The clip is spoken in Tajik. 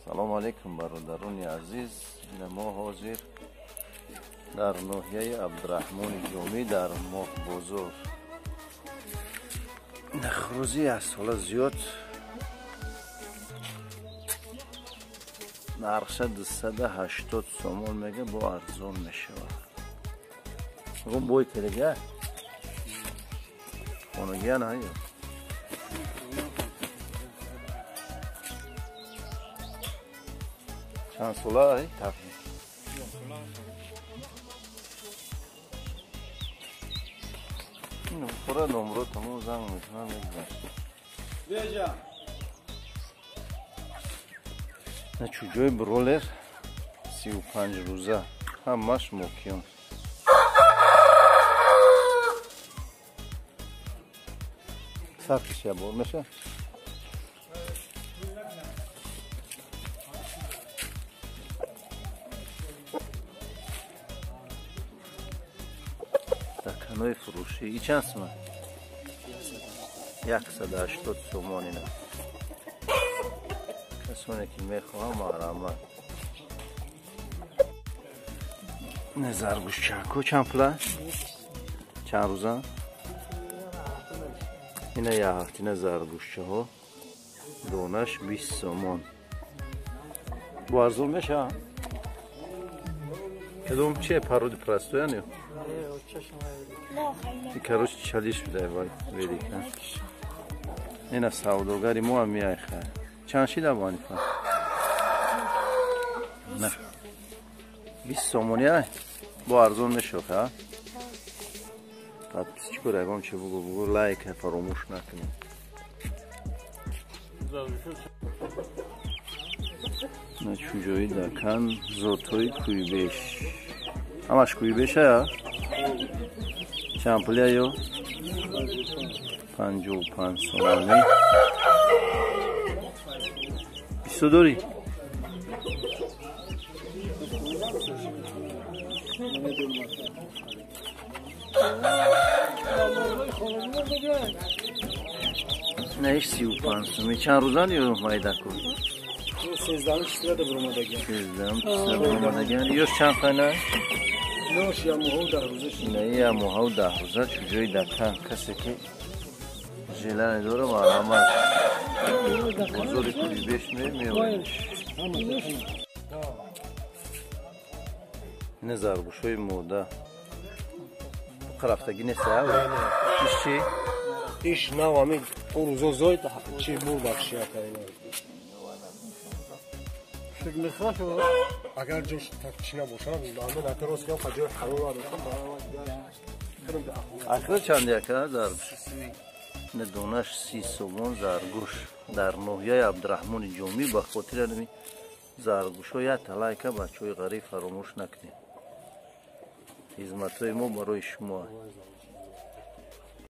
Салом алейкум, бародарони азиз. Ина мо ҳозир дар ноҳияи Абдураҳмони Ҷомӣ дар Моҳбозор. Нахрӯзӣ аз сола зиёд, нархша 280 сомон мега, бо арзон мешавад. Гум бой керега? Хонагия на ё? Чанд сола ай тақрибан? Пура номро тамом занг мекунам, мегузашт. Беҷа. На чуҷои бролер 35 рӯза, ҳамаш мокиён. Саркиш я бор меша? Даканои фурӯшӣ и чанд суман? 180 сомон ина. Касоне ки мехоҳам, марҳамат. Не заргӯшчако чанд пула? Чанд рӯза? Ина як ҳафтина заргӯшчаҳо донаш 20 сомон. Бо арзон меша? Кадом че пароди простоян ё? И короче чалиш шуда вай велика. Ина савдогари мо ҳам меай хай. Чанд шида Абу Ҳанифа? На. 20 сомони ай? Бо арзон мешавад, ҳа? Подписчико ягон чи бугу, бугу лайк фаромӯш накунед. На чуҷои дакан зотҳои кӯйбеш. Ҳамаш кӯйбеша я? Чанд пуля ё? 55 сомонӣ. Бисту дорӣ? На иш 35 сомонӣ. Чанд рӯзан ё майдаку? 13 числода буромадаган. 13 число буромадаган. Ёш чанд қайна? Ёш я моҳу 10 рӯза шуд. Ина я моҳу 10 рӯза чуҷои дакан касе ки желание дора, марҳамат. Бозори Кулибеш меояд. Ина заргӯшҳои мода. Рафтагӣ нест, а? Иш чи? Иш нав ҳамин он рӯзо зоид чи мурдак шияка ина. Агар ҷош чи набошад, ҳамин ака рост гап ҷои ҳарора дошта. Ахир чанд яка заргӯш? Ина донаш 30 сомон заргӯш дар ноҳияи Абдураҳмони Ҷомӣ. Ба хотири ҳамин заргӯшҳо як лайка бачаҳои ғариб фаромӯш накунед. Хизматҳои мо барои шумо.